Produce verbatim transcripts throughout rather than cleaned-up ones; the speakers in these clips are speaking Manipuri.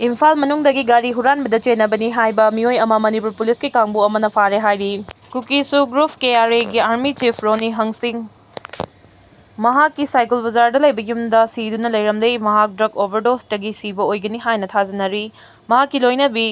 ꯏꯝꯐꯥꯜ ꯃꯅꯨꯡꯗꯒꯤ ꯒꯥꯔꯤ ꯍꯨꯔꯥꯟꯕꯗ ꯆꯦꯟꯅꯕꯅꯤ ꯍꯥꯏꯕ ꯃꯤꯑꯣꯏ ꯑꯃ ꯃꯅꯤꯄꯨꯔ ꯄꯨꯂꯤꯁꯀꯤ ꯀꯥꯡꯕꯨ ꯑꯃꯅ ꯐꯥꯔꯦ ꯍꯥꯏꯔꯤ꯫ ꯀꯨꯀꯤ ꯁꯨ ꯒ꯭ꯔꯨꯞ ꯀꯦ ꯑꯥꯔ ꯑꯦꯒꯤ ꯑꯥꯔꯃꯤ ꯆꯤꯐ ꯔꯣꯅꯤ ꯍꯪꯁꯤꯡ ꯃꯍꯥꯛꯀꯤ ꯁꯥꯏꯀꯨꯜ ꯕꯖꯥꯔꯗ ꯂꯩꯕ ꯌꯨꯝꯗ ꯁꯤꯗꯨꯅ ꯂꯩꯔꯝꯂꯦ꯫ ꯃꯍꯥꯛ ꯗ꯭ꯔꯒ ꯑꯣꯚꯔꯗꯣꯁꯇꯒꯤ ꯁꯤꯕ ꯑꯣꯏꯒꯅꯤ ꯍꯥꯏꯅ ꯊꯥꯖꯅꯔꯤ꯫ ꯃꯍꯥꯛꯀꯤ ꯂꯣꯏꯅꯕꯤ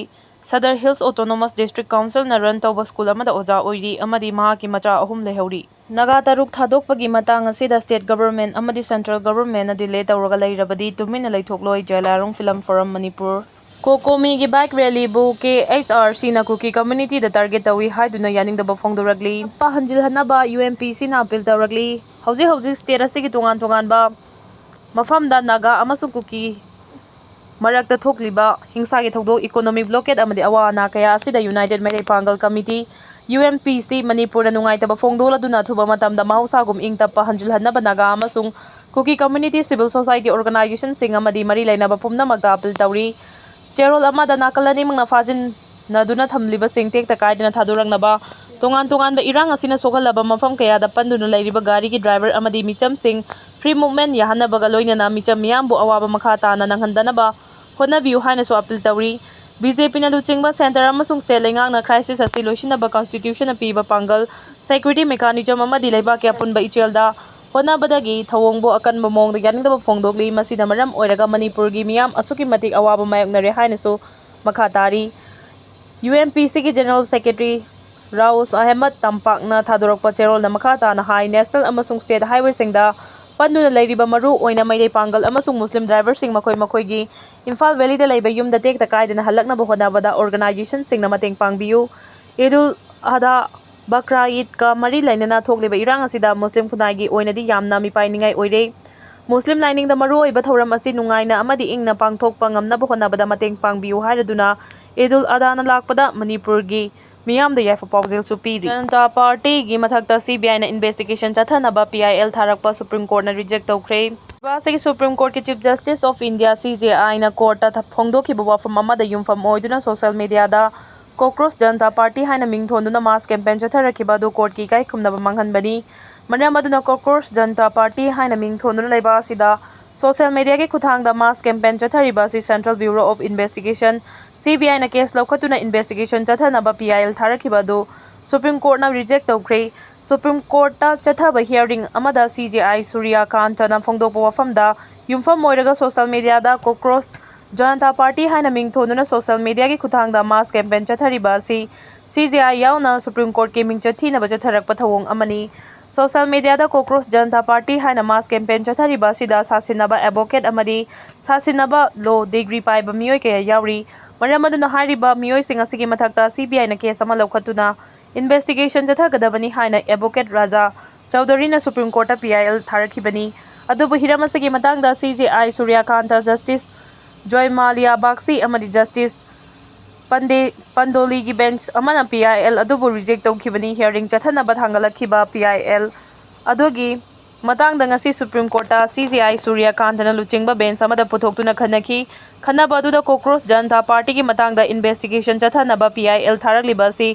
ꯁꯗꯔ ꯍꯤꯜꯁ ꯑꯣꯇꯣꯅꯣꯃꯁ ꯗꯤꯁꯇ꯭ꯔꯤꯛ ꯀꯥꯎꯟꯁꯤꯜꯅ ꯔꯟ ꯇꯧꯕ ꯁ꯭ꯀꯨꯜ ꯑꯃꯗ ꯑꯣꯖꯥ ꯑꯣꯏꯔꯤ ꯑꯃꯗꯤ ꯃꯍꯥꯛꯀꯤ ꯃꯆꯥ ꯑꯍꯨꯝ ꯂꯩꯍꯧꯔꯤ꯫ ꯅꯥꯒꯥ ꯇꯔꯨꯛ ꯊꯥꯗꯣꯛꯄꯒꯤ ꯃꯇꯥꯡ ꯑꯁꯤꯗ ꯁ꯭ꯇꯦꯠ ꯒꯚꯔꯟꯃꯦꯟꯠ ꯑꯃꯗꯤ ꯁꯦꯟꯇ꯭ꯔꯦꯜ ꯒꯚꯔꯟꯃꯦꯟꯠꯅ ꯗꯤꯂꯦ ꯇꯧꯔꯒ ꯂꯩꯔꯕꯗꯤ ꯇꯨꯃꯤꯟꯅ ꯂꯩꯊꯣꯛꯂꯣꯏ, ꯖꯦꯂꯥꯏꯔꯣꯡ ꯐꯤꯂꯝ ꯐꯣꯔꯝ ꯃꯅꯤꯄꯨꯔ꯫ ꯀꯣꯀꯣꯃꯤꯒꯤ ꯕꯥꯏꯛ ꯔꯦꯂꯤꯕꯨ ꯀꯦ ꯑꯩꯆ ꯑꯥꯔ ꯁꯤꯅ ꯀꯨꯀꯤ ꯀꯝꯃ꯭ꯌꯨꯅꯤꯇꯤꯗ ꯇꯥꯔꯒꯦꯠ ꯇꯧꯏ ꯍꯥꯏꯗꯨꯅ ꯌꯥꯅꯤꯡꯗꯕ ꯐꯣꯡꯗꯣꯔꯛꯂꯤ꯫ ꯍꯟꯖꯤꯜꯍꯟꯅꯕ ꯌꯨ ꯑꯦꯝ ꯄꯤ ꯁꯤꯅ ꯑꯄꯤꯜ ꯇꯧꯔꯛꯂꯤ꯫ ꯍꯧꯖꯤꯛ ꯍꯧꯖꯤꯛ ꯁ꯭ꯇꯦꯠ ꯑꯁꯤꯒꯤ ꯇꯣꯉꯥꯟ ꯇꯣꯉꯥꯟꯕ ꯃꯐꯝꯗ ꯅꯥꯒꯥ ꯑꯃꯁꯨꯡ ꯀꯨꯀꯤ ꯃꯔꯛꯇ ꯊꯣꯛꯂꯤꯕ ꯍꯤꯡꯁꯥꯒꯤ ꯊꯧꯗꯣꯛ, ꯏꯀꯣꯅꯣꯃꯤꯛ ꯕ꯭ꯂꯣꯀꯦꯠ ꯑꯃꯗꯤ ꯑꯋꯥ ꯑꯅꯥ ꯀꯌꯥ ꯑꯁꯤꯗ ꯌꯨꯅꯥꯏꯇꯦꯗ ꯃꯩꯇꯩ ꯄꯥꯡꯒꯜ ꯀꯃꯤꯇꯤ, ꯌꯨ ꯑꯦꯝ ꯄꯤ ꯁꯤ, ꯃꯅꯤꯄꯨꯔꯅ ꯅꯨꯡꯉꯥꯏꯇꯕ ꯐꯣꯡꯗꯣꯛꯂꯗꯨꯅ ꯑꯊꯨꯕ ꯃꯇꯝꯗ ꯃꯍꯧꯁꯥꯒꯨꯝ ꯏꯪ ꯇꯞꯄ ꯍꯟꯖꯤꯜꯍꯟꯅꯕ ꯅꯥꯒꯥ ꯑꯃꯁꯨꯡ ꯀꯨꯀꯤ ꯀꯝꯃ꯭ꯌꯨꯅꯤꯇꯤ, ꯁꯤꯚꯤꯜ ꯁꯣꯁꯥꯏꯇꯤ ꯑꯣꯔꯒꯅꯥꯏꯖꯦꯁꯟꯁꯤꯡ ꯑꯃꯗꯤ ꯃꯔꯤ ꯂꯩꯅꯕ ꯄꯨꯝꯅꯃꯛꯇ ꯑꯄꯤꯜ ꯇꯧꯔꯤ꯫ ꯆꯦꯔꯣꯜ ꯑꯃꯗ ꯅꯥꯀꯜ ꯑꯅꯤꯃꯛꯅ ꯐꯥꯖꯤꯟꯅꯗꯨꯅ ꯊꯝꯂꯤꯕꯁꯤꯡ ꯇꯦꯛꯇ ꯀꯥꯏꯗꯅ ꯊꯥꯗꯣꯔꯛꯅꯕ, ꯇꯣꯉꯥꯟ ꯇꯣꯉꯥꯟꯕ ꯏꯔꯥꯡ ꯑꯁꯤꯅ ꯁꯣꯛꯍꯜꯂꯕ ꯃꯐꯝ ꯀꯌꯥꯗ ꯄꯟꯗꯨꯅ ꯂꯩꯔꯤꯕ ꯒꯥꯔꯤꯒꯤ ꯗ꯭ꯔꯥꯏꯚꯔ ꯑꯃꯗꯤ ꯃꯤꯆꯝꯁꯤꯡ ꯐ꯭ꯔꯤ ꯃꯨꯚꯃꯦꯟꯠ ꯌꯥꯍꯟꯅꯕꯒ ꯂꯣꯏꯅꯅ ꯃꯤꯆꯝ ꯃꯤꯌꯥꯝꯕꯨ ꯑꯋꯥꯕ ꯃꯈꯥ ꯇꯥꯅ ꯅꯪꯍꯟꯗꯅꯕ ꯍꯣꯠꯅꯕꯤꯌꯨ ꯍꯥꯏꯅꯁꯨ ꯑꯄꯤꯜ ꯇꯧꯔꯤ꯫ ꯕꯤ ꯖꯦ ꯄꯤꯅ ꯂꯨꯆꯤꯡꯕ ꯁꯦꯟꯇꯔ ꯑꯃꯁꯨꯡ ꯁ꯭ꯇꯦꯠ ꯂꯩꯉꯥꯛꯅ ꯀ꯭ꯔꯥꯏꯁꯤꯁ ꯑꯁꯤ ꯂꯣꯏꯁꯤꯟꯅꯕ ꯀꯟꯁꯇꯤꯇ꯭ꯌꯨꯁꯟꯅ ꯄꯤꯕ ꯄꯥꯡꯒꯜ, ꯁꯦꯀ꯭ꯌꯨꯔꯤꯇꯤ ꯃꯦꯀꯥꯅꯤꯖꯝ ꯑꯃꯗꯤ ꯂꯩꯕꯥꯛꯀꯤ ꯑꯄꯨꯟꯕ ꯏꯆꯦꯜꯗ ꯍꯣꯠꯅꯕꯗꯒꯤ ꯊꯧꯑꯣꯡꯕꯨ ꯑꯀꯟꯕ ꯃꯑꯣꯡꯗ ꯌꯥꯅꯤꯡꯗꯕ ꯐꯣꯡꯗꯣꯛꯂꯤ꯫ ꯃꯁꯤꯅ ꯃꯔꯝ ꯑꯣꯏꯔꯒ ꯃꯅꯤꯄꯨꯔꯒꯤ ꯃꯤꯌꯥꯝ ꯑꯁꯨꯛꯀꯤ ꯃꯇꯤꯛ ꯑꯋꯥꯕ ꯃꯥꯌꯣꯛꯅꯔꯦ ꯍꯥꯏꯅꯁꯨ ꯃꯈꯥ ꯇꯥꯔꯤ꯫ ꯌꯨ ꯑꯦꯝ ꯄꯤ ꯁꯤꯒꯤ ꯖꯦꯅꯔꯦꯜ ꯁꯦꯀ꯭ꯔꯦꯇꯔꯤ ꯔꯥꯎꯁ ꯑꯍꯃꯗ ꯇꯝꯄꯥꯛꯅ ꯊꯥꯗꯣꯔꯛꯄ ꯆꯦꯔꯣꯜꯅ ꯃꯈꯥ ꯇꯥꯅ ꯍꯥꯏ, ꯅꯦꯁꯅꯦꯜ ꯑꯃꯁꯨꯡ ꯁ꯭ꯇꯦꯠ ꯍꯥꯏꯋꯦꯁꯤꯡꯗ ꯄꯟꯗꯨꯅ ꯂꯩꯔꯤꯕ ꯃꯔꯨ ꯑꯣꯏꯅ ꯃꯩꯇꯩ ꯄꯥꯡꯒꯜ ꯑꯃꯁꯨꯡ ꯃꯨꯁꯂꯤꯝ ꯗ꯭ꯔꯥꯏꯚꯔꯁꯤꯡ ꯃꯈꯣꯏ ꯃꯈꯣꯏꯒꯤ ꯏꯝꯐꯥꯜ ꯚꯦꯂꯤꯗ ꯂꯩꯕ ꯌꯨꯝꯗ ꯇꯦꯛꯇ ꯀꯥꯏꯗꯅ ꯍꯜꯂꯛꯅꯕ ꯍꯣꯠꯅꯕꯗ ꯑꯣꯔꯒꯅꯥꯏꯖꯦꯁꯟꯁꯤꯡꯅ ꯃꯇꯦꯡ ꯄꯥꯡꯕꯤꯌꯨ꯫ ꯏꯗꯨꯜ ꯑꯙꯥ, ꯕꯀ꯭ꯔꯥ ꯏꯗꯀ ꯃꯔꯤ ꯂꯩꯅꯅ ꯊꯣꯛꯂꯤꯕ ꯏꯔꯥꯡ ꯑꯁꯤꯗ ꯃꯨꯁꯂꯤꯝ ꯈꯨꯟꯅꯥꯏꯒꯤ ꯑꯣꯏꯅꯗꯤ ꯌꯥꯝꯅ ꯃꯤꯄꯥꯏꯅꯤꯡꯉꯥꯏ ꯑꯣꯏꯔꯦ꯫ ꯃꯨꯁꯂꯤꯝ ꯂꯥꯏꯅꯤꯡꯗ ꯃꯔꯨꯑꯣꯏꯕ ꯊꯧꯔꯝ ꯑꯁꯤ ꯅꯨꯡꯉꯥꯏꯅ ꯑꯃꯗꯤ ꯏꯪꯅ ꯄꯥꯡꯊꯣꯛꯄ ꯉꯝꯅꯕ ꯍꯣꯠꯅꯕꯗ ꯃꯇꯦꯡ ꯄꯥꯡꯕꯤꯌꯨ ꯍꯥꯏꯔꯗꯨꯅ ꯏꯗꯨꯜ ꯑꯙꯥꯅ ꯂꯥꯛꯄꯗ ꯃꯅꯤꯄꯨꯔꯒꯤ ꯃꯤꯌꯥꯝꯗ ꯌꯥꯏꯐ ꯄꯥꯎꯖꯦꯜꯁꯨ ꯄꯤꯔꯤ꯫ ꯖꯅꯇꯥ ꯄꯥꯔꯇꯤꯒꯤ ꯃꯊꯛꯇ ꯁꯤ ꯕꯤ ꯑꯥꯏꯅ ꯏꯟꯚꯦꯁꯇꯤꯒꯦꯁꯟ ꯆꯠꯊꯅꯕ ꯄꯤ ꯑꯥꯏ ꯑꯦꯜ ꯊꯥꯔꯛꯄ ꯁꯨꯄ꯭ꯔꯤꯝ ꯀꯣꯔꯠꯅ ꯔꯤꯖꯦꯛ ꯇꯧꯈ꯭ꯔꯦ꯫ ꯂꯩꯕꯥꯛ ꯑꯁꯤꯒꯤ ꯁꯨꯄ꯭ꯔꯤꯝ ꯀꯣꯔꯠꯀꯤ chief justice of India, C J ꯑꯥꯏꯅ ꯀꯣꯔꯠꯇ ꯊ-, ꯐꯣꯡꯗꯣꯛꯈꯤꯕ ꯋꯥꯐꯝ ꯑꯃꯗ ꯌꯨꯝꯐꯝ ꯑꯣꯏꯗꯨꯅ ꯁꯣꯁꯤꯌꯦꯜ ꯃꯤꯗꯤꯌꯥꯗ ꯀꯣꯀ꯭ꯔꯣꯁ ꯖꯅꯇꯥ ꯄꯥꯔꯇꯤ ꯍꯥꯏꯅ ꯃꯤꯡ ꯊꯣꯟꯗꯨꯅ ꯃꯥꯁ ꯀꯦꯝꯄꯦꯟ ꯆꯠꯊꯔꯛꯈꯤꯕ ꯑꯗꯨ ꯀꯣꯔꯠꯀꯤ ꯏꯀꯥꯏ ꯈꯨꯝꯅꯕ ꯃꯥꯡꯍꯟꯕꯅꯤ꯫ ꯃꯔꯝ ꯑꯗꯨꯅ ꯀꯣꯀ꯭ꯔꯣꯁ ꯖꯅꯇꯥ ꯄꯥꯔꯇꯤ ꯍꯥꯏꯅ ꯃꯤꯡ ꯊꯣꯟꯗꯨꯅ ꯂꯩꯕꯥꯛ ꯑꯁꯤꯗ ꯁꯣꯁꯤꯌꯦꯜ ꯃꯦꯗꯤꯌꯥꯒꯤ ꯈꯨꯠꯊꯥꯡꯗ ꯃꯥꯁ ꯀꯦꯝꯄꯦꯟ ꯆꯠꯊꯔꯤꯕ ꯑꯁꯤ central bureau of investigation, C B ꯑꯥꯏꯅ ꯀꯦꯁ ꯂꯧꯈꯠꯇꯨꯅ ꯏꯟꯚꯦꯁꯇꯤꯒꯦꯁꯟ ꯆꯠꯊꯅꯕ ꯄꯤ ꯑꯥꯏ ꯑꯦꯜ ꯊꯥꯔꯛꯈꯤꯕ ꯑꯗꯨ ꯁꯨꯄ꯭ꯔꯤꯝ ꯀꯣꯔꯠꯅ ꯔꯤꯖꯦꯛ ꯇꯧꯈ꯭ꯔꯦ꯫ ꯁꯨꯄ꯭ꯔꯤꯝ ꯀꯣꯔꯠꯇ ꯆꯠꯊꯕ ꯍꯤꯌꯥꯔꯤꯡ ꯑꯃꯗ ꯁꯤ ꯖꯦ ꯑꯥꯏ ꯁꯨꯔꯤꯌꯥꯀꯥꯟꯇꯅ ꯐꯣꯡꯗꯣꯛꯄ ꯋꯥꯐꯝꯗ ꯌꯨꯝꯐꯝ ꯑꯣꯏꯔꯒ ꯁꯣꯁꯤꯌꯦꯜ ꯃꯦꯗꯤꯌꯥꯗ ꯀꯣꯀ꯭ꯔꯣꯁ ꯖꯅꯇꯥ ꯄꯥꯔꯇꯤ ꯍꯥꯏꯅ ꯃꯤꯡ ꯊꯣꯟꯗꯨꯅ ꯁꯣꯁꯤꯌꯦꯜ ꯃꯦꯗꯤꯌꯥꯒꯤ ꯈꯨꯠꯊꯥꯡꯗ ꯃꯥꯁ ꯀꯦꯝꯄꯦꯟ ꯆꯠꯊꯔꯤꯕ ꯑꯁꯤ ꯁꯤ ꯖꯦ ꯑꯥꯏ ꯌꯥꯎꯅ ꯁꯨꯄ꯭ꯔꯤꯝ ꯀꯣꯔꯠꯀꯤ ꯃꯤꯡꯆꯠ ꯊꯤꯅꯕ ꯆꯠꯊꯔꯛꯄ ꯊꯧꯑꯣꯡ ꯑꯃꯅꯤ꯫ ꯁꯣꯁꯤꯌꯦꯜ ꯃꯦꯗꯤꯌꯥꯗ ꯀꯣꯀ꯭ꯔꯣꯁ ꯖꯅꯇꯥ ꯄꯥꯔꯇꯤ ꯍꯥꯏꯅ ꯃꯥꯁ ꯀꯦꯝꯄꯦꯟ ꯆꯠꯊꯔꯤꯕ ꯑꯁꯤꯗ ꯁꯥꯁꯤꯟꯅꯕ ꯑꯦꯗꯚꯣꯀꯦꯠ ꯑꯃꯗꯤ ꯁꯥꯁꯤꯟꯅꯕ ꯂꯣ ꯗꯤꯒ꯭ꯔꯤ ꯄꯥꯏꯕ ꯃꯤꯑꯣꯏ ꯀꯌꯥ ꯌꯥꯎꯔꯤ꯫ ꯃꯔꯝ ꯑꯗꯨꯅ ꯍꯥꯏꯔꯤꯕ ꯃꯤꯑꯣꯏꯁꯤꯡ ꯑꯁꯤꯒꯤ ꯃꯊꯛꯇ ꯁꯤ ꯕꯤ ꯑꯥꯏꯅ ꯀꯦꯁ ꯑꯃ ꯂꯧꯈꯠꯇꯨꯅ ꯏꯟꯚꯦꯁꯇꯤꯒꯦꯁꯟ ꯆꯠꯊꯒꯗꯕꯅꯤ ꯍꯥꯏꯅ ꯑꯦꯗꯚꯣꯀꯦꯠ ꯔꯥꯖꯥ ꯆꯧꯙꯔꯤꯅ ꯁꯨꯄ꯭ꯔꯤꯝ ꯀꯣꯔꯠꯇ ꯄꯤ ꯑꯥꯏ ꯑꯦꯜ ꯊꯥꯔꯛꯈꯤꯕꯅꯤ꯫ ꯑꯗꯨꯕꯨ ꯍꯤꯔꯝ ꯑꯁꯤꯒꯤ ꯃꯇꯥꯡꯗ ꯁꯤ ꯖꯦ ꯑꯥꯏ ꯁꯨꯔꯤꯌꯥꯀꯥꯟꯇ, ꯖꯁꯇꯤꯁ ꯖꯣꯏꯃꯥꯂꯤꯌꯥ ꯕꯥꯒꯁꯤ ꯑꯃꯗꯤ ꯖꯁꯇꯤꯁ ꯄꯟꯗꯦ ꯄꯟꯗꯣꯂꯤꯒꯤ ꯕꯦꯟꯆ ꯑꯃꯅ ꯄꯤ ꯑꯥꯏ ꯑꯦꯜ ꯑꯗꯨꯕꯨ ꯔꯤꯖꯦꯛ ꯇꯧꯈꯤꯕꯅꯤ꯫ ꯍꯤꯌꯥꯔꯤꯡ ꯆꯠꯊꯅꯕ ꯊꯥꯡꯒꯠꯂꯛꯈꯤꯕ ꯄꯤ ꯑꯥꯏ ꯑꯦꯜ ꯑꯗꯨꯒꯤ ꯃꯇꯥꯡꯗ ꯉꯁꯤ ꯁꯨꯄ꯭ꯔꯤꯝ ꯀꯣꯔꯠꯇ ꯁꯤ ꯖꯦ ꯑꯥꯏ ꯁꯨꯔꯤꯌꯥꯀꯥꯟꯇꯅ ꯂꯨꯆꯤꯡꯕ ꯕꯦꯟꯆ ꯑꯃꯗ ꯄꯨꯊꯣꯛꯇꯨꯅ ꯈꯟꯅꯈꯤ꯫ ꯈꯟꯅꯕ ꯑꯗꯨꯗ ꯀꯣꯀ꯭ꯔꯣꯁ ꯖꯅꯇꯥ ꯄꯥꯔꯇꯤꯒꯤ ꯃꯇꯥꯡꯗ ꯏꯟꯚꯦꯁꯇꯤꯒꯦꯁꯟ ꯆꯠꯊꯅꯕ ꯄꯤ ꯑꯥꯏ ꯑꯦꯜ ꯊꯥꯔꯛꯂꯤꯕ ꯑꯁꯤ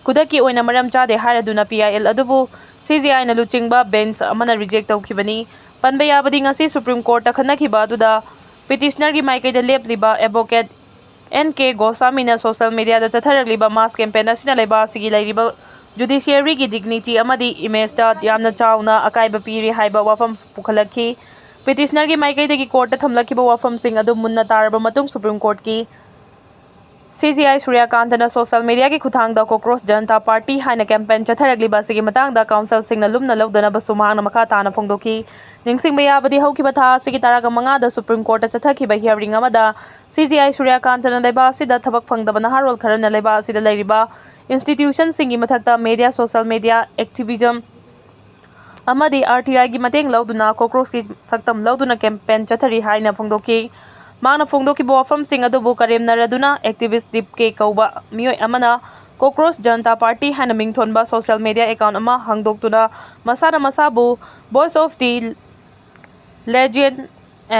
ꯈꯨꯗꯛꯀꯤ ꯑꯣꯏꯅ ꯃꯔꯝ ꯆꯥꯗꯦ ꯍꯥꯏꯔꯗꯨꯅ ꯄꯤ ꯑꯥꯏ ꯑꯦꯜ ꯑꯗꯨꯕꯨ ꯁꯤ ꯖꯦ ꯑꯥꯏꯅ ꯂꯨꯆꯤꯡꯕ ꯕꯦꯟꯆ ꯑꯃꯅ ꯔꯤꯖꯦꯛ ꯇꯧꯈꯤꯕꯅꯤ꯫ ꯄꯟꯕ ꯌꯥꯕꯗꯤ ꯉꯁꯤ ꯁꯨꯄ꯭ꯔꯤꯝ ꯀꯣꯔꯠꯇ ꯈꯟꯅꯈꯤꯕ ꯑꯗꯨꯗ ꯄꯤꯇꯤꯁꯅꯔꯒꯤ ꯃꯥꯏꯀꯩꯗ ꯂꯦꯞꯂꯤꯕ ꯑꯦꯗꯚꯣꯀꯦꯠ ꯑꯦꯟ ꯀꯦ ꯒꯣꯁ꯭ꯋꯥꯃꯤꯅ ꯁꯣꯁꯤꯌꯦꯜ ꯃꯦꯗꯤꯌꯥꯗ ꯆꯠꯊꯔꯛꯂꯤꯕ ꯃꯥꯁ ꯀꯦꯝꯄꯦꯟ ꯑꯁꯤꯅ ꯂꯩꯕꯥꯛ ꯑꯁꯤꯒꯤ ꯂꯩꯔꯤꯕ ꯖꯨꯗꯤꯁꯤꯌꯔꯤꯒꯤ ꯗꯤꯒꯅꯤꯇꯤ ꯑꯃꯗꯤ ꯏꯃꯦꯖꯇ ꯌꯥꯝꯅ ꯆꯥꯎꯅ ꯑꯀꯥꯏꯕ ꯄꯤꯔꯤ ꯍꯥꯏꯕ ꯋꯥꯐꯝ ꯄꯨꯈꯠꯂꯛꯈꯤ꯫ ꯄꯤꯇꯤꯁꯅꯔꯒꯤ ꯃꯥꯏꯀꯩꯗꯒꯤ ꯀꯣꯔꯠꯇ ꯊꯝꯂꯛꯈꯤꯕ ꯋꯥꯐꯝꯁꯤꯡ ꯑꯗꯨ ꯃꯨꯟꯅ ꯇꯥꯔꯕ ꯃꯇꯨꯡ ꯁꯨꯄ꯭ꯔꯤꯝ ꯀꯣꯔꯠꯀꯤ ꯁꯤ ꯖꯦ ꯑꯥꯏ ꯁꯨꯔꯤꯌꯥꯀꯥꯟꯇꯅ ꯁꯣꯁꯤꯌꯦꯜ ꯃꯦꯗꯤꯌꯥꯒꯤ ꯈꯨꯠꯊꯥꯡꯗ ꯀꯣꯀ꯭ꯔꯣꯁ ꯖꯅꯇꯥ ꯄꯥꯔꯇꯤ ꯍꯥꯏꯅ ꯀꯦꯝꯄꯦꯟ ꯆꯠꯊꯔꯛꯂꯤꯕ ꯑꯁꯤꯒꯤ ꯃꯇꯥꯡꯗ ꯀꯥꯎꯟꯁꯤꯜꯁꯤꯡꯅ ꯂꯨꯝꯅ ꯂꯧꯗꯅꯕꯁꯨ ꯃꯍꯥꯛꯅ ꯃꯈꯥ ꯇꯥꯅ ꯐꯣꯡꯗꯣꯛꯈꯤ꯫ ꯅꯤꯡꯁꯤꯡꯕ ꯌꯥꯕꯗꯤ ꯍꯧꯈꯤꯕ ꯊꯥ ꯑꯁꯤꯒꯤ ꯇꯔꯥꯒ ꯃꯉꯥꯗ ꯁꯨꯄ꯭ꯔꯤꯝ ꯀꯣꯔꯠꯇ ꯆꯠꯊꯈꯤꯕ ꯍꯤꯌꯥꯔꯤꯡ ꯑꯃꯗ ꯁꯤ ꯖꯦ ꯑꯥꯏ ꯁꯨꯔꯤꯌꯥꯀꯥꯟꯇꯅ ꯂꯩꯕꯥꯛ ꯑꯁꯤꯗ ꯊꯕꯛ ꯐꯪꯗꯕ ꯅꯍꯥꯔꯣꯜ ꯈꯔꯅ ꯂꯩꯕꯥꯛ ꯑꯁꯤꯗ ꯂꯩꯔꯤꯕ ꯏꯟꯁꯇꯤꯇ꯭ꯌꯨꯁꯟꯁꯤꯡꯒꯤ ꯃꯊꯛꯇ ꯃꯦꯗꯤꯌꯥ, ꯁꯣꯁꯤꯌꯦꯜ ꯃꯦꯗꯤꯌꯥ ꯑꯦꯛꯇꯤꯚꯤꯖꯝ ꯑꯃꯗꯤ ꯑꯥꯔ ꯇꯤ ꯑꯥꯏꯒꯤ ꯃꯇꯦꯡ ꯂꯧꯗꯨꯅ ꯀꯣꯀ꯭ꯔꯣꯁꯀꯤ ꯁꯛꯇꯝ ꯂꯧꯗꯨꯅ ꯀꯦꯝꯄꯦꯟ ꯆꯠꯊꯔꯤ ꯍꯥꯏꯅ ꯐꯣꯡꯗꯣꯛꯈꯤ꯫ ꯃꯍꯥꯛꯅ ꯐꯣꯡꯗꯣꯛꯈꯤꯕ ꯋꯥꯐꯝꯁꯤꯡ ꯑꯗꯨꯕꯨ ꯀꯔꯦꯝꯅꯔꯗꯨꯅ ꯑꯦꯛꯇꯤꯚꯤꯁ ꯗꯤꯞ ꯀꯦ ꯀꯧꯕ ꯃꯤꯑꯣꯏ ꯑꯃꯅ ꯀꯣꯀ꯭ꯔꯣꯁ ꯖꯅꯇꯥ ꯄꯥꯔꯇꯤ ꯍꯥꯏꯅ ꯃꯤꯡ ꯊꯣꯟꯕ ꯁꯣꯁꯤꯌꯦꯜ ꯃꯦꯗꯤꯌꯥ ꯑꯦꯀꯥꯎꯟ ꯑꯃ ꯍꯥꯡꯗꯣꯛꯇꯨꯅ ꯃꯁꯥꯅ ꯃꯁꯥꯕꯨ Voice of the Legion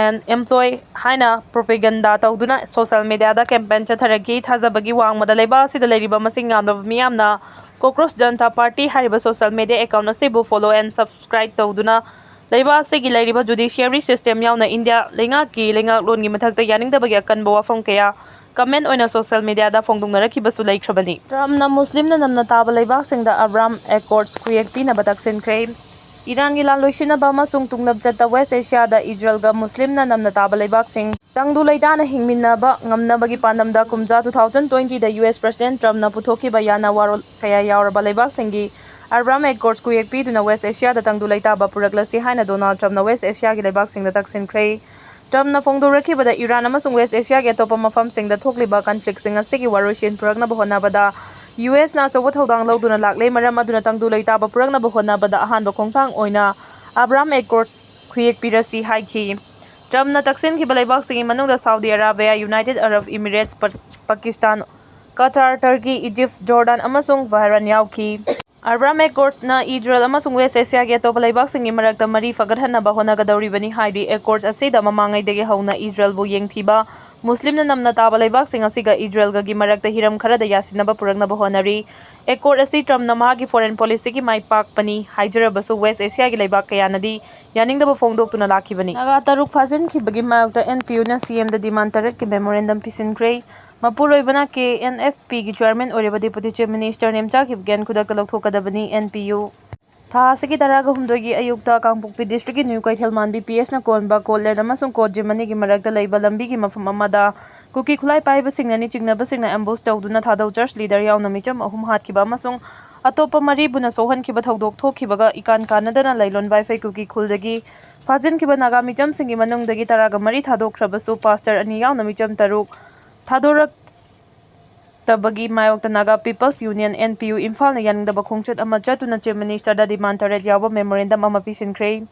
and Employee ꯍꯥꯏꯅ ꯄ꯭ꯔꯣꯄꯦꯒꯟꯗꯥ ꯇꯧꯗꯨꯅ ꯁꯣꯁꯤꯌꯦꯜ ꯃꯦꯗꯤꯌꯥꯗ ꯀꯦꯝꯄꯦꯟ ꯆꯠꯊꯔꯛꯈꯤ꯫ ꯊꯥꯖꯕꯒꯤ ꯋꯥꯡꯃꯗ ꯂꯩꯕꯥꯛ ꯑꯁꯤꯗ ꯂꯩꯔꯤꯕ ꯃꯁꯤꯡ ꯌꯥꯝꯂꯕ ꯃꯤꯌꯥꯝꯅ ꯀꯣꯀ꯭ꯔꯣꯁ ꯖꯅꯇꯥ ꯄꯥꯔꯇꯤ ꯍꯥꯏꯔꯤꯕ ꯁꯣꯁꯤꯌꯦꯜ ꯃꯦꯗꯤꯌꯥ ꯑꯦꯀꯥꯎꯟ ꯑꯁꯤꯕꯨ ꯐꯣꯂꯣ ꯑꯦꯟ ꯁꯕꯁꯀ꯭ꯔꯥꯏꯕ ꯇꯧꯗꯨꯅ ꯂꯩꯕꯥꯛ ꯑꯁꯤꯒꯤ ꯂꯩꯔꯤꯕ judiciary system ꯌꯥꯎꯅ ꯏꯟꯗꯤꯌꯥ ꯂꯩꯉꯥꯛꯀꯤ ꯂꯩꯉꯥꯛꯂꯣꯟꯒꯤ ꯃꯊꯛꯇ ꯌꯥꯅꯤꯡꯗꯕꯒꯤ ꯑꯀꯟꯕ ꯋꯥꯐꯝ ꯀꯌꯥ comment ꯑꯣꯏꯅ social media ꯗ ꯐꯣꯡꯗꯣꯛꯅꯔꯛꯈꯤꯕꯁꯨ ꯂꯩꯈ꯭ꯔꯕꯅꯤ꯫ ꯇ꯭ꯔꯝꯞꯅ ꯃꯨꯁꯂꯤꯝꯅ ꯅꯝꯅ ꯇꯥꯕ ꯂꯩꯕꯥꯛꯁꯤꯡꯗ Abraham Accords ꯈꯨꯌꯦꯛ ꯄꯤꯅꯕ ꯇꯛꯁꯤꯟꯈ꯭ꯔꯦ꯫ ꯏꯔꯥꯟꯒꯤ ꯂꯥꯟ ꯂꯣꯏꯁꯤꯟꯅꯕ ꯑꯃꯁꯨꯡ ꯇꯨꯡꯂꯝꯆꯠꯇ West Asia ꯗ ꯏꯖꯔꯦꯜꯒ ꯃꯨꯁꯂꯤꯝꯅ ꯅꯝꯅ ꯇꯥꯕ ꯂꯩꯕꯥꯛꯁꯤꯡ ꯇꯪꯗꯨ ꯂꯩꯇꯥꯅ ꯍꯤꯡꯃꯤꯟꯅꯕ ꯉꯝꯅꯕꯒꯤ ꯄꯥꯟꯗꯝꯗ ꯀꯨꯝꯖꯥ two thousand twenty ꯗ U S President ꯇ꯭ꯔꯝꯞꯅ ꯄꯨꯊꯣꯛꯈꯤꯕ ꯌꯥꯅ ꯋꯥꯔꯣꯜ ꯀꯌꯥ ꯌꯥꯎꯔꯕ ꯂꯩꯕꯥꯛꯁꯤꯡꯒꯤ Abraham Accords ꯈꯨꯌꯦꯛ ꯄꯤꯗꯨꯅ West Asia ꯗ ꯇꯪꯗꯨ ꯂꯩꯇꯥꯕ ꯄꯨꯔꯛꯂꯁꯤ ꯍꯥꯏꯅ ꯗꯣꯅꯥꯜꯗ ꯇ꯭ꯔꯝꯞꯅ West Asia ꯒꯤ ꯂꯩꯕꯥꯛꯁꯤꯡꯗ ꯇꯛꯁꯤꯟꯈ꯭ꯔꯦ꯫ ꯇ꯭ꯔꯝꯞꯅ ꯐꯣꯡꯗꯣꯔꯛꯈꯤꯕꯗ ꯏꯔꯥꯟ ꯑꯃꯁꯨꯡ West Asia ꯒꯤ ꯑꯇꯣꯞꯄ ꯃꯐꯝꯁꯤꯡꯗ ꯊꯣꯛꯂꯤꯕ conflict ꯁꯤꯡ ꯑꯁꯤꯒꯤ ꯋꯥꯔꯣꯏꯁꯤꯟ ꯄꯨꯔꯛꯅꯕ ꯍꯣꯠꯅꯕꯗ U S ꯅ ꯑꯆꯧꯕ ꯊꯧꯗꯥꯡ ꯂꯧꯗꯨꯅ ꯂꯥꯛꯂꯦ, ꯃꯔꯝ ꯑꯗꯨꯅ ꯇꯪꯗꯨ ꯂꯩꯇꯥꯕ ꯄꯨꯔꯛꯅꯕ ꯍꯣꯠꯅꯕꯗ ꯑꯍꯥꯟꯕ ꯈꯣꯡꯊꯥꯡ ꯑꯣꯏꯅ Abraham Accords ꯈꯨꯌꯦꯛ ꯄꯤꯔꯁꯤ ꯍꯥꯏꯈꯤ꯫ ꯇ꯭ꯔꯝꯞꯅ ꯇꯛꯁꯤꯟꯈꯤꯕ ꯂꯩꯕꯥꯛꯁꯤꯡꯒꯤ ꯃꯅꯨꯡꯗ Saudi Arabia, United Arab Emirates, Pa-, Pakistan, Qatar, Turkey, Egypt, Jordan ꯑꯃꯁꯨꯡ Bahrain ꯌꯥꯎꯈꯤ꯫ Abraham Accords ꯅ ꯏꯖꯔꯦꯜ ꯑꯃꯁꯨꯡ West Asia ꯒꯤ ꯑꯇꯣꯞꯄ ꯂꯩꯕꯥꯛꯁꯤꯡꯒꯤ ꯃꯔꯛꯇ ꯃꯔꯤ ꯐꯒꯠꯍꯟꯅꯕ ꯍꯣꯠꯅꯒꯗꯧꯔꯤꯕꯅꯤ ꯍꯥꯏꯔꯤ꯫ Accords ꯑꯁꯤꯗ ꯃꯃꯥꯡꯉꯩꯗꯒꯤ ꯍꯧꯅ ꯏꯖꯔꯦꯜꯕꯨ ꯌꯦꯡꯊꯤꯕ ꯃꯨꯁꯂꯤꯝꯅ ꯅꯝꯅ ꯇꯥꯕ ꯂꯩꯕꯥꯛꯁꯤꯡ ꯑꯁꯤꯒ ꯏꯖꯔꯦꯜꯒꯒꯤ ꯃꯔꯛꯇ ꯍꯤꯔꯝ ꯈꯔꯗ ꯌꯥꯁꯤꯟꯅꯕ ꯄꯨꯔꯛꯅꯕ ꯍꯣꯠꯅꯔꯤ꯫ Accord ꯑꯁꯤ ꯇ꯭ꯔꯝꯞꯅ ꯃꯍꯥꯛꯀꯤ foreign policy ꯒꯤ ꯃꯥꯏ ꯄꯥꯛꯄꯅꯤ ꯍꯥꯏꯖꯔꯕꯁꯨ West Asia ꯒꯤ ꯂꯩꯕꯥꯛ ꯀꯌꯥꯅꯗꯤ ꯌꯥꯅꯤꯡꯗꯕ ꯐꯣꯡꯗꯣꯛꯇꯨꯅ ꯂꯥꯛꯈꯤꯕꯅꯤ꯫ ꯅꯥꯒꯥ ꯇꯔꯨꯛ ꯐꯥꯖꯤꯟꯈꯤꯕꯒꯤ ꯃꯥꯌꯣꯛꯇ N P U ꯅ C M ꯗ demand ꯇꯔꯦꯠꯀꯤ memorandum ꯄꯤꯁꯤꯟꯈ꯭ꯔꯦ꯫ ꯃꯄꯨꯔꯣꯏꯕꯅ K N F P ꯒꯤ chairman ꯑꯣꯏꯔꯤꯕ Deputy Chief Minister Nemcha Kipgen ꯈꯨꯗꯛꯇ ꯂꯧꯊꯣꯛꯀꯗꯕꯅꯤ꯫ N P U ꯊꯥ ꯑꯁꯤꯒꯤ ꯇꯔꯥꯒ ꯍꯨꯝꯗꯣꯏꯒꯤ ꯑꯌꯨꯛꯇ ꯀꯥꯡꯄꯣꯛꯄꯤ district ꯀꯤ ꯅ꯭ꯌꯨ ꯀꯩꯊꯦꯜꯃꯥꯟꯕꯤ P S ꯅ ꯀꯣꯟꯕ ꯀꯣꯠꯂꯦꯟ ꯑꯃꯁꯨꯡ ꯀꯣꯠ ꯖꯤꯃꯅꯤꯒꯤ ꯃꯔꯛꯇ ꯂꯩꯕ ꯂꯝꯕꯤꯒꯤ ꯃꯐꯝ ꯑꯃꯗ ꯀꯨꯀꯤ ꯈꯨꯠꯂꯥꯏ ꯄꯥꯏꯕꯁꯤꯡꯅꯅꯤ ꯆꯤꯡꯅꯕꯁꯤꯡꯅ ambush ꯇꯧꯗꯨꯅ ꯊꯥꯗꯧ church leader ꯌꯥꯎꯅ ꯃꯤꯆꯝ ꯑꯍꯨꯝ ꯍꯥꯠꯈꯤꯕ ꯑꯃꯁꯨꯡ ꯑꯇꯣꯞꯄ ꯃꯔꯤꯕꯨꯅ ꯁꯣꯛꯍꯟꯈꯤꯕ ꯊꯧꯗꯣꯛ ꯊꯣꯛꯈꯤꯕꯒ ꯏꯀꯥꯟ ꯀꯥꯟꯅꯗꯅ ꯂꯩꯂꯣꯟ ꯋꯥꯏꯐꯩ ꯀꯨꯀꯤ ꯈꯨꯜꯗꯒꯤ ꯐꯥꯖꯤꯟꯈꯤꯕ ꯅꯥꯒꯥ ꯃꯤꯆꯝꯁꯤꯡꯒꯤ ꯃꯅꯨꯡꯗꯒꯤ ꯇꯔꯥꯒ ꯃꯔꯤ ꯊꯥꯗꯣꯛꯈ꯭ꯔꯕꯁꯨ pastor ꯑꯅꯤ ꯌꯥꯎꯅ ꯃꯤꯆꯝ ꯇꯔꯨꯛ ꯊꯥꯗꯣꯔꯛ ꯇꯕꯒꯤ ꯃꯥꯌꯣꯛꯇ Naga People's Union, N P U, ꯏꯝꯐꯥꯜꯅ ꯌꯥꯅꯤꯡꯗꯕ ꯈꯣꯡꯆꯠ ꯑꯃ ꯆꯠꯇꯨꯅ Chief Minister ꯗ demand ꯇꯔꯦꯠ ꯌꯥꯎꯕ memorandum ꯑꯃ ꯄꯤꯁꯤꯟꯈ꯭ꯔꯦ꯫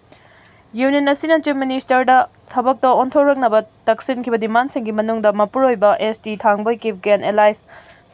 Union ꯑꯁꯤꯅ Chief Minister ꯗ ꯊꯕꯛꯇ ꯑꯣꯟꯊꯣꯔꯛꯅꯕ ꯇꯛꯁꯤꯟꯈꯤꯕ demand ꯁꯤꯡꯒꯤ ꯃꯅꯨꯡꯗ ꯃꯄꯨꯔꯣꯏꯕ S T ꯊꯥꯡꯕꯣꯏ Kipgen alias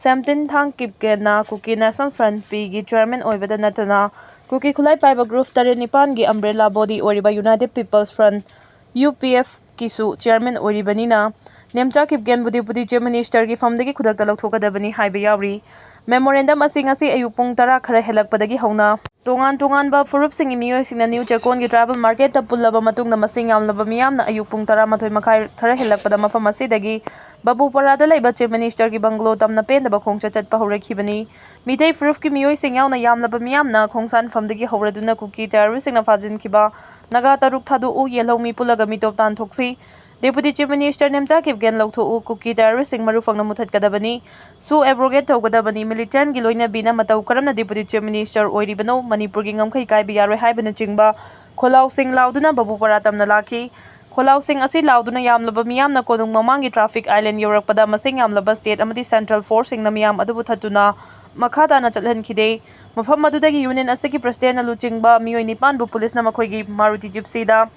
Samtin Thang Kipgen ꯅ Kuki National Front, P F, ꯒꯤ chairman ꯑꯣꯏꯕꯗ ꯅꯠꯇꯅ ꯀꯨꯀꯤ ꯈꯨꯠꯂꯥꯏ ꯄꯥꯏꯕ group ꯇꯔꯦꯠ ꯅꯤꯄꯥꯟꯒꯤ umbrella body ꯑꯣꯏꯔꯤꯕ United People's Front, U P F, ꯀꯤꯁꯨ chairman ꯑꯣꯏꯔꯤꯕꯅꯤꯅ, Nemcha ꯀꯤꯞꯒꯦꯟꯕꯨ Deputy Chief Minister ꯒꯤ ꯐꯝꯗꯒꯤ ꯈꯨꯗꯛꯇ ꯂꯧꯊꯣꯛꯀꯗꯕꯅꯤ ꯍꯥꯏꯕ ꯌꯥꯎꯔꯤ꯫ Memorandum ꯑꯁꯤ ꯉꯁꯤ ꯑꯌꯨꯛ ꯄꯨꯡ ꯇꯔꯥ ꯈꯔ ꯍꯦꯜꯂꯛꯄꯗꯒꯤ ꯍꯧꯅ ꯇꯣꯉꯥꯟ ꯇꯣꯉꯥꯟꯕ ꯐꯨꯔꯨꯞꯁꯤꯡꯒꯤ ꯃꯤꯑꯣꯏꯁꯤꯡꯅ ꯅ꯭ꯌꯨ ꯆꯦꯀꯣꯟꯒꯤ ꯇ꯭ꯔꯥꯏꯕꯦꯜ ꯃꯥꯔꯀꯦꯠꯇ ꯄꯨꯜꯂꯕ ꯃꯇꯨꯡꯗ, ꯃꯁꯤꯡ ꯌꯥꯝꯂꯕ ꯃꯤꯌꯥꯝꯅ ꯑꯌꯨꯛ ꯄꯨꯡ ꯇꯔꯥꯃꯥꯊꯣꯏ ꯃꯈꯥꯏ ꯈꯔ ꯍꯦꯜꯂꯛꯄꯗ ꯃꯐꯝ ꯑꯁꯤꯗꯒꯤ ꯕꯕꯨꯄꯔꯥꯗ ꯂꯩꯕ ꯆꯤꯐ ꯃꯤꯅꯤꯁꯇꯔꯒꯤ ꯕꯪꯒꯂꯣ ꯇꯝꯅ ꯄꯦꯟꯗꯕ ꯈꯣꯡꯆꯠ ꯆꯠꯄ ꯍꯧꯔꯛꯈꯤꯕꯅꯤ꯫ ꯃꯤꯇꯩ ꯐꯨꯔꯨꯞꯀꯤ ꯃꯤꯑꯣꯏꯁꯤꯡ ꯌꯥꯎꯅ ꯌꯥꯝꯂꯕ ꯃꯤꯌꯥꯝꯅ ꯈꯣꯡꯁꯥꯟꯐꯝꯗꯒꯤ ꯍꯧꯔꯗꯨꯅ ꯀꯨꯀꯤ ꯇꯦꯔꯣꯔꯤꯁꯁꯤꯡꯅ ꯐꯥꯖꯤꯟꯈꯤꯕ ꯅꯥꯒꯥ ꯇꯔꯨꯛ ꯊꯥꯗꯣꯛꯎ, ꯌꯦꯜꯍꯧ ꯃꯤ ꯄꯨꯜꯂꯒ ꯃꯤꯇꯣꯞ ꯇꯥꯟꯊꯣꯛꯁꯤ, ꯗꯦꯄꯨꯇꯤ ꯆꯤꯐ ꯃꯤꯅꯤꯁꯇꯔ ꯅꯦꯝꯆꯥ ꯀꯤꯞꯒꯦꯟ ꯂꯧꯊꯣꯛꯎ, ꯀꯨꯀꯤ ꯇꯦꯔꯣꯔꯤꯁꯁꯤꯡ ꯃꯔꯨ ꯐꯪꯅ ꯃꯨꯊꯠꯀꯗꯕꯅꯤ, ꯁꯨ ꯑꯦꯕ꯭ꯔꯣꯒꯦꯠ ꯇꯧꯒꯗꯕꯅꯤ, ꯃꯤꯂꯤꯇꯦꯟꯒꯤ ꯂꯣꯏꯅꯕꯤꯅ ꯃꯇꯧ ꯀꯔꯝꯅ ꯗꯦꯄꯨꯇꯤ ꯆꯤꯐ ꯃꯤꯅꯤꯁꯇꯔ ꯑꯣꯏꯔꯤꯕꯅꯣ, ꯃꯅꯤꯄꯨꯔꯒꯤ ꯉꯝꯈꯩ ꯀꯥꯏꯕ ꯌꯥꯔꯣꯏ ꯍꯥꯏꯕꯅꯆꯤꯡꯕ ꯈꯣꯜꯂꯥꯎꯁꯤꯡ ꯂꯥꯎꯗꯨꯅ ꯕꯕꯨꯄꯔꯥ ꯇꯝꯅ ꯂꯥꯛꯈꯤ꯫ ꯈꯣꯜꯂꯥꯎꯁꯤꯡ ꯑꯁꯤ ꯂꯥꯎꯗꯨꯅ ꯌꯥꯝꯂꯕ ꯃꯤꯌꯥꯝꯅ ꯀꯣꯅꯨꯡ ꯃꯃꯥꯡꯒꯤ ꯇ꯭ꯔꯥꯐꯤꯛ ꯑꯥꯏꯂꯦꯟ ꯌꯧꯔꯛꯄꯗ, ꯃꯁꯤꯡ ꯌꯥꯝꯂꯕ ꯁ꯭ꯇꯦꯠ ꯑꯃꯗꯤ ꯁꯦꯟꯇ꯭ꯔꯦꯜ ꯐꯣꯔꯁꯁꯤꯡꯅ ꯃꯤꯌꯥꯝ ꯑꯗꯨꯕꯨ ꯊꯠꯇꯨꯅ ꯃꯈꯥ ꯇꯥꯅ ꯆꯠꯍꯟꯈꯤꯗꯦ꯫ ꯃꯐꯝ ꯑꯗꯨꯗꯒꯤ ꯌꯨꯅꯤꯌꯟ ꯑꯁꯤꯒꯤ ꯄ꯭ꯔꯁꯤꯗꯦꯟꯠꯅ ꯂꯨꯆꯤꯡꯕ ꯃꯤꯑꯣꯏ ꯅꯤꯄꯥꯟꯕꯨ ꯄꯨꯂꯤꯁꯅ ꯃꯈꯣꯏꯒꯤ ꯃꯥꯔꯨꯇꯤ ꯖꯤꯞꯁꯤꯗ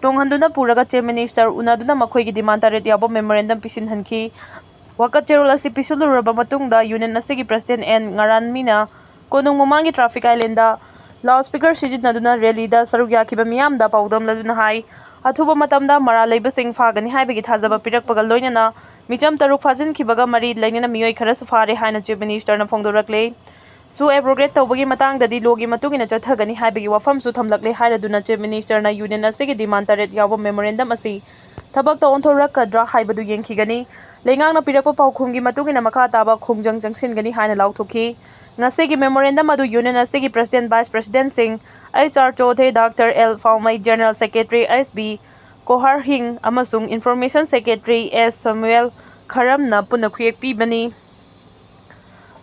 ꯇꯣꯡꯍꯟꯗꯨꯅ ꯄꯨꯔꯒ ꯆꯤꯐ ꯃꯤꯅꯤꯁꯇꯔ ꯎꯅꯗꯨꯅ ꯃꯈꯣꯏꯒꯤ ꯗꯤꯃꯥꯟ ꯇꯔꯦꯠ ꯌꯥꯎꯕ ꯃꯦꯃꯣꯔꯦꯟꯗꯝ ꯄꯤꯁꯤꯟꯍꯟꯈꯤ꯫ ꯋꯥꯀꯠ ꯆꯦꯔꯣꯜ ꯑꯁꯤ ꯄꯤꯁꯤꯜꯂꯨꯔꯕ ꯃꯇꯨꯡꯗ, ꯌꯨꯅꯤꯌꯟ ꯑꯁꯤꯒꯤ ꯄ꯭ꯔꯁꯤꯗꯦꯟꯠ ꯑꯦꯟ ꯉꯔꯥꯟꯃꯤꯅ ꯀꯣꯅꯨꯡ ꯃꯃꯥꯡꯒꯤ ꯇ꯭ꯔꯥꯐꯤꯛ ꯑꯥꯏꯂꯦꯟꯗ ꯂꯥꯎꯗ ꯁ꯭ꯄꯤꯀꯔ ꯁꯤꯖꯤꯟꯅꯗꯨꯅ ꯔꯦꯂꯤꯗ ꯁꯔꯨꯛ ꯌꯥꯈꯤꯕ ꯃꯤꯌꯥꯝꯗ ꯄꯥꯎꯗꯝꯂꯗꯨꯅ ꯍꯥꯏ, ꯑꯊꯨꯕ ꯃꯇꯝꯗ ꯃꯔꯥꯜ ꯂꯩꯕꯁꯤꯡ ꯐꯥꯒꯅꯤ ꯍꯥꯏꯕꯒꯤ ꯊꯥꯖꯕ ꯄꯤꯔꯛꯄꯒ ꯂꯣꯏꯅꯅ ꯃꯤꯆꯝ ꯇꯔꯨꯛ ꯐꯥꯖꯤꯟꯈꯤꯕꯒ ꯃꯔꯤ ꯂꯩꯅꯅ ꯃꯤꯑꯣꯏ ꯈꯔꯁꯨ ꯐꯥꯔꯦ ꯍꯥꯏꯅ ꯆꯤꯐ ꯃꯤꯅꯤꯁꯇꯔꯅ ꯐꯣꯡꯗꯣꯔꯛꯂꯦ꯫ ꯁꯨ ꯑꯦꯕ꯭ꯔꯣꯒꯦꯠ ꯇꯧꯕꯒꯤ ꯃꯇꯥꯡꯗꯗꯤ ꯂꯣꯒꯤ ꯃꯇꯨꯡ ꯏꯟꯅ ꯆꯠꯊꯒꯅꯤ ꯍꯥꯏꯕꯒꯤ ꯋꯥꯐꯝꯁꯨ ꯊꯝꯂꯛꯂꯦ ꯍꯥꯏꯔꯗꯨꯅ, ꯆꯤꯐ ꯃꯤꯅꯤꯁꯇꯔꯅ ꯌꯨꯅꯤꯌꯟ ꯑꯁꯤꯒꯤ ꯗꯤꯃꯥꯟ ꯇꯔꯦꯠ ꯌꯥꯎꯕ ꯃꯦꯃꯣꯔꯦꯟꯗꯝ ꯑꯁꯤ ꯊꯕꯛꯇ ꯑꯣꯟꯊꯣꯔꯛꯀꯗ꯭ꯔꯥ ꯍꯥꯏꯕꯗꯨ ꯌꯦꯡꯈꯤꯒꯅꯤ꯫ ꯂꯩꯉꯥꯛꯅ ꯄꯤꯔꯛꯄ ꯄꯥꯎꯈꯨꯝꯒꯤ ꯃꯇꯨꯡ ꯏꯟꯅ ꯃꯈꯥ ꯇꯥꯕ ꯈꯣꯡꯖꯪ ꯆꯪꯁꯤꯟꯒꯅꯤ ꯍꯥꯏꯅ ꯂꯥꯎꯊꯣꯛꯈꯤ꯫ ꯉꯁꯤꯒꯤ ꯃꯦꯃꯣꯔꯦꯟꯗꯝ ꯑꯗꯨ ꯌꯨꯅꯤꯌꯟ ꯑꯁꯤꯒꯤ ꯄ꯭ꯔꯁꯤꯗꯦꯟꯠ, ꯚꯥꯏꯁ ꯄ꯭ꯔꯁꯤꯗꯦꯟꯠꯁꯤꯡ H R Chothe, doctor L Phaomei, general secretary H B Kohorhing ꯑꯃꯁꯨꯡ ꯏꯟꯐꯣꯔꯃꯦꯁꯟ ꯁꯦꯀ꯭ꯔꯦꯇꯔꯤ ꯑꯦꯁ ꯁꯃꯨꯑꯦꯜ ꯈꯔꯝꯅ ꯄꯨꯟꯅ ꯈꯨꯌꯦꯛ ꯄꯤꯕꯅꯤ꯫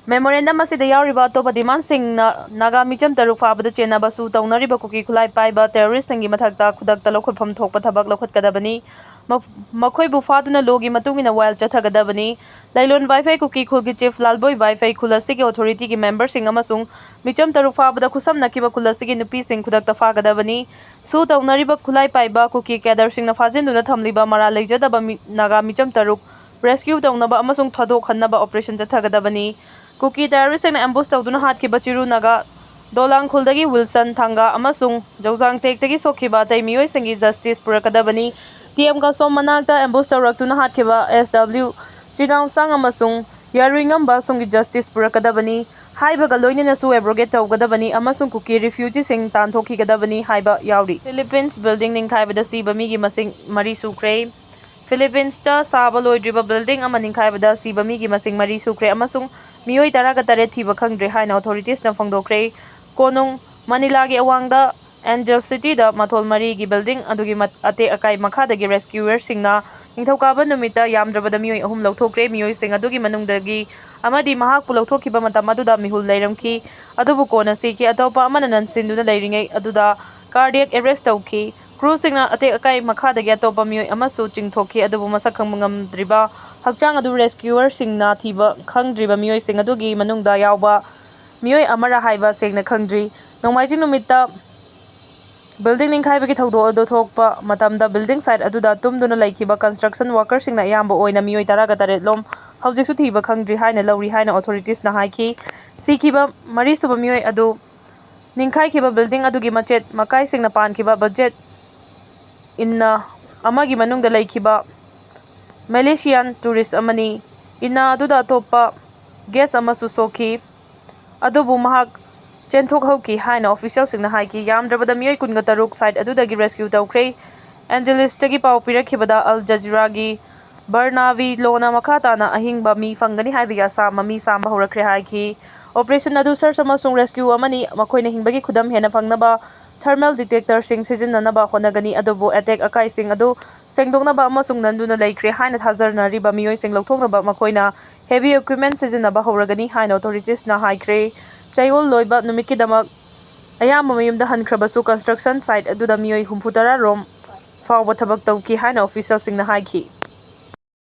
ꯃꯦꯃꯣꯔꯦꯟꯗꯝ ꯑꯁꯤꯗ ꯌꯥꯎꯔꯤꯕ ꯑꯇꯣꯞꯄ ꯗꯤꯃꯥꯟꯁꯤꯡꯅ ꯅꯥꯒꯥ ꯃꯤꯆꯝ ꯇꯔꯨꯛ ꯐꯥꯕꯗ ꯆꯦꯟꯅꯕꯁꯨ ꯇꯧꯅꯔꯤꯕ ꯀꯨꯀꯤ ꯈꯨꯠꯂꯥꯏ ꯄꯥꯏꯕ ꯇꯦꯔꯣꯔꯤꯁꯁꯤꯡꯒꯤ ꯃꯊꯛꯇ ꯈꯨꯗꯛꯇ ꯂꯧꯈꯠꯐꯝ ꯊꯣꯛꯄ ꯊꯕꯛ ꯂꯧꯈꯠꯀꯗꯕꯅꯤ꯫ ꯃ-, ꯃꯈꯣꯏꯕꯨ ꯐꯥꯗꯨꯅ ꯂꯣꯒꯤ ꯃꯇꯨꯡ ꯏꯟꯅ ꯋꯥꯌꯦꯜ ꯆꯠꯊꯒꯗꯕꯅꯤ꯫ ꯂꯩꯂꯣꯟ ꯋꯥꯏꯐꯩ ꯀꯨꯀꯤ ꯈꯨꯜꯒꯤ ꯆꯤꯐ ꯂꯥꯜꯕꯣꯏ ꯋꯥꯏꯐꯩ, ꯈꯨꯜ ꯑꯁꯤꯒꯤ ꯑꯣꯊꯣꯔꯤꯇꯤꯒꯤ ꯃꯦꯝꯕꯔꯁꯤꯡ ꯑꯃꯁꯨꯡ ꯃꯤꯆꯝ ꯇꯔꯨꯛ ꯐꯥꯕꯗ ꯈꯨꯠꯁꯝꯅꯈꯤꯕ ꯈꯨꯜ ꯑꯁꯤꯒꯤ ꯅꯨꯄꯤꯁꯤꯡ ꯈꯨꯗꯛꯇ ꯐꯥꯒꯗꯕꯅꯤ꯫ ꯁꯨ ꯇꯧꯅꯔꯤꯕ ꯈꯨꯠꯂꯥꯏ ꯄꯥꯏꯕ ꯀꯨꯀꯤ ꯀꯦꯗꯔꯁꯤꯡꯅ ꯐꯥꯖꯤꯟꯗꯨꯅ ꯊꯝꯂꯤꯕ ꯃꯔꯥꯜ ꯂꯩꯖꯗꯕ ꯃꯤ-, ꯅꯥꯒꯥ ꯃꯤꯆꯝ ꯇꯔꯨꯛ ꯔꯦꯁꯀ꯭ꯌꯨ ꯇꯧꯅꯕ ꯑꯃꯁꯨꯡ ꯊꯥꯗꯣꯛꯍꯟꯅꯕ ꯑꯣꯄꯔꯦꯁꯟ ꯆꯠꯊꯒꯗꯕꯅꯤ꯫ ꯀꯨꯀꯤ ꯇꯦꯔꯣꯔꯤꯁꯁꯤꯡꯅ ꯑꯦꯝꯕꯨꯁ ꯇꯧꯗꯨꯅ ꯍꯥꯠꯈꯤꯕ ꯆꯤꯔꯨ ꯅꯥꯒꯥ, ꯗꯣꯂꯥꯡꯈꯨꯜꯗꯒꯤ ꯋꯤꯜꯁꯟ ꯊꯥꯡꯒꯥ ꯑꯃꯁꯨꯡ ꯖꯧꯖꯥꯡ ꯇꯦꯛꯇꯒꯤ ꯁꯣꯛꯈꯤꯕ ꯑꯇꯩ ꯃꯤꯑꯣꯏꯁꯤꯡꯒꯤ ꯖꯁꯇꯤꯁ ꯄꯨꯔꯛꯀꯗꯕꯅꯤ꯫ ꯇꯤ ꯑꯦꯝ ꯀꯁꯣꯝ ꯃꯅꯥꯛꯇ ꯑꯦꯝꯕꯨꯁ ꯇꯧꯔꯛꯇꯨꯅ ꯍꯥꯠꯈꯤꯕ ꯑꯦꯁ ꯗꯕ꯭ꯂꯤꯎ ꯆꯤꯅꯥꯎꯁꯥꯡ ꯑꯃꯁꯨꯡ ꯌꯥꯔꯣꯏ ꯉꯝꯕ ꯁꯨꯝꯒꯤ justice ꯄꯨꯔꯛꯀꯗꯕꯅꯤ ꯍꯥꯏꯕꯒ ꯂꯣꯏꯅꯅꯁꯨ abrogate ꯇꯧꯒꯗꯕꯅꯤ ꯑꯃꯁꯨꯡ ꯀꯨꯀꯤ refugeeꯁꯤꯡ ꯇꯥꯟꯊꯣꯛꯈꯤꯒꯗꯕꯅꯤ ꯍꯥꯏꯕ ꯌꯥꯎꯔꯤ꯫ Philippines building ꯅꯤꯡꯈꯥꯏꯕꯗ ꯁꯤꯕ ꯃꯤꯒꯤ ꯃꯁꯤꯡ ꯃꯔꯤ ꯁꯨꯈ꯭ꯔꯦ꯫ Philippines ꯁꯥꯕ ꯂꯣꯏꯗ꯭ꯔꯤꯕ building ꯑꯃ ꯅꯤꯡꯈꯥꯏꯕꯗ ꯁꯤꯕ ꯃꯤꯒꯤ ꯃꯁꯤꯡ ꯃꯔꯤ ꯁꯨꯈ꯭ꯔꯦ ꯑꯃꯁꯨꯡ ꯃꯤꯑꯣꯏ ꯇꯔꯥꯒ ꯇꯔꯦꯠ ꯊꯤꯕ ꯈꯪꯗ꯭ꯔꯦ ꯍꯥꯏꯅ authorities ꯅ ꯐꯣꯡꯗꯣꯛꯈ꯭ꯔꯦ꯫ ꯀꯣꯅꯨꯡ ꯃꯅꯤꯂꯥꯒꯤ ꯑꯋꯥꯡꯗ Angel Cityꯗ ꯃꯊꯣꯜ ꯃꯔꯤꯒꯤ building ꯑꯗꯨꯒꯤ ꯃꯠ-, ꯑꯇꯦꯛ ꯑꯀꯥꯏ ꯃꯈꯥꯗꯒꯤ rescuerꯁꯤꯡꯅ ꯅꯤꯡꯊꯧꯀꯥꯕ ꯅꯨꯃꯤꯠꯇ ꯌꯥꯝꯗ꯭ꯔꯕꯗ ꯃꯤꯑꯣꯏ ꯑꯍꯨꯝ ꯂꯧꯊꯣꯛꯈ꯭ꯔꯦ꯫ ꯃꯤꯑꯣꯏꯁꯤꯡ ꯑꯗꯨꯒꯤ ꯃꯅꯨꯡꯗꯒꯤ ꯑꯃꯗꯤ ꯃꯍꯥꯛꯄꯨ ꯂꯧꯊꯣꯛꯈꯤꯕ ꯃꯇꯝ ꯑꯗꯨꯗ ꯃꯤꯍꯨꯜ ꯂꯩꯔꯝꯈꯤ, ꯑꯗꯨꯕꯨ ꯀꯣꯟꯅ ꯁꯤꯈꯤ꯫ ꯑꯇꯣꯞꯄ ꯑꯃꯅ ꯅꯟꯁꯤꯟꯗꯨꯅ ꯂꯩꯔꯤꯉꯩ ꯑꯗꯨꯗ cardiac arrest ꯇꯧꯈꯤ꯫ Crewꯁꯤꯡꯅ ꯑꯇꯦꯛ ꯑꯀꯥꯏ ꯃꯈꯥꯗꯒꯤ ꯑꯇꯣꯞꯄ ꯃꯤꯑꯣꯏ ꯑꯃꯁꯨ ꯆꯤꯡꯊꯣꯛꯈꯤ, ꯑꯗꯨꯕꯨ ꯃꯁꯛ ꯈꯪꯕ ꯉꯝꯗ꯭ꯔꯤꯕ ꯍꯛꯆꯥꯡ ꯑꯗꯨ rescuerꯁꯤꯡꯅ ꯊꯤꯕ ꯈꯪꯗ꯭ꯔꯤꯕ ꯃꯤꯑꯣꯏꯁꯤꯡ ꯑꯗꯨꯒꯤ ꯃꯅꯨꯡꯗ ꯌꯥꯎꯕ ꯃꯤꯑꯣꯏ ꯑꯃꯔ ꯍꯥꯏꯕ ꯁꯦꯡꯅ ꯈꯪꯗ꯭ꯔꯤ꯫ ꯅꯣꯡꯃꯥꯏꯖꯤꯡ ꯅꯨꯃꯤꯠꯇ building ꯅꯤꯡꯈꯥꯏꯕꯒꯤ ꯊꯧꯗꯣꯛ ꯑꯗꯨ ꯊꯣꯛꯄ ꯃꯇꯝꯗ building site ꯑꯗꯨꯗ ꯇꯨꯝꯗꯨꯅ ꯂꯩꯈꯤꯕ construction workerꯁꯤꯡꯅ ꯑꯌꯥꯝꯕ ꯑꯣꯏꯅ ꯃꯤꯑꯣꯏ ꯇꯔꯥꯒ ꯇꯔꯦꯠ ꯂꯣꯝ ꯍꯧꯖꯤꯛꯁꯨ ꯊꯤꯕ ꯈꯪꯗ꯭ꯔꯤ ꯍꯥꯏꯅ ꯂꯧꯔꯤ ꯍꯥꯏꯅ authoritiesꯅ ꯍꯥꯏꯈꯤ꯫ ꯁꯤꯈꯤꯕ ꯃꯔꯤꯁꯨꯕ ꯃꯤꯑꯣꯏ ꯑꯗꯨ ꯅꯤꯡꯈꯥꯏꯈꯤꯕ building ꯑꯗꯨꯒꯤ ꯃꯆꯦꯠ ꯃꯀꯥꯏꯁꯤꯡꯅ ꯄꯥꯟꯈꯤꯕ budget ꯏꯟꯅ ꯑꯃꯒꯤ ꯃꯅꯨꯡꯗ ꯂꯩꯈꯤꯕ Malaysian tourist ꯑꯃꯅꯤ꯫ ꯏꯟꯅ ꯑꯗꯨꯗ ꯑꯇꯣꯞꯄ guest ꯑꯃꯁꯨ ꯁꯣꯛꯈꯤ, ꯑꯗꯨꯕꯨ ꯃꯍꯥꯛ ꯆꯦꯟꯊꯣꯛꯍꯧꯈꯤ ꯍꯥꯏꯅ officialꯁꯤꯡꯅ ꯍꯥꯏꯈꯤ꯫ ꯌꯥꯝꯗ꯭ꯔꯕꯗ ꯃꯤꯑꯣꯏ ꯀꯨꯟꯒ ꯇꯔꯨꯛ site ꯑꯗꯨꯗꯒꯤ rescue ꯇꯧꯈ꯭ꯔꯦ꯫ Angeles ꯇꯒꯤ ꯄꯥꯎ ꯄꯤꯔꯛꯈꯤꯕꯗ Al Jazeera ꯒꯤ ꯕꯔꯅꯥꯕꯤ ꯂꯣꯅ ꯃꯈꯥ ꯇꯥꯅ ꯑꯍꯤꯡꯕ ꯃꯤ ꯐꯪꯒꯅꯤ ꯍꯥꯏꯕꯒꯤ ꯑꯁꯥ ꯃꯃꯤ ꯁꯥꯝꯕ ꯍꯧꯔꯛꯈ꯭ꯔꯦ ꯍꯥꯏꯈꯤ꯫ Operation ꯑꯗꯨ search ꯑꯃꯁꯨꯡ rescue ꯑꯃꯅꯤ꯫ ꯃꯈꯣꯏꯅ ꯍꯤꯡꯕꯒꯤ ꯈꯨꯗꯝ ꯍꯦꯟꯅ ꯐꯪꯅꯕ thermal detectorꯁꯤꯡ ꯁꯤꯖꯤꯟꯅꯅꯕ ꯍꯣꯠꯅꯒꯅꯤ, ꯑꯗꯨꯕꯨ attack ꯑꯀꯥꯏꯁꯤꯡ ꯑꯗꯨ ꯁꯦꯡꯗꯣꯛꯅꯕ ꯑꯃꯁꯨꯡ ꯅꯟꯗꯨꯅ ꯂꯩꯈ꯭ꯔꯦ ꯍꯥꯏꯅ ꯊꯥꯖꯅꯔꯤꯕ ꯃꯤꯑꯣꯏꯁꯤꯡ ꯂꯧꯊꯣꯛꯅꯕ ꯃꯈꯣꯏꯅ heavy equipment ꯁꯤꯖꯤꯟꯅꯕ ꯍꯧꯔꯒꯅꯤ ꯍꯥꯏꯅ authoritiesꯅ ꯍꯥꯏꯈ꯭ꯔꯦ꯫ ꯆꯌꯣꯜ ꯂꯣꯏꯕ ꯅꯨꯃꯤꯠꯀꯤꯗꯃꯛ ꯑꯌꯥꯝꯕ ꯃꯌꯨꯝꯗ ꯍꯟꯈ꯭ꯔꯕꯁꯨ, construction site ꯑꯗꯨꯗ ꯃꯤꯑꯣꯏ ꯍꯨꯝꯐꯨꯇꯔꯥ ꯔꯣꯝ ꯐꯥꯎꯕ ꯊꯕꯛ ꯇꯧꯈꯤ ꯍꯥꯏꯅ officialꯁꯤꯡꯅ ꯍꯥꯏꯈꯤ꯫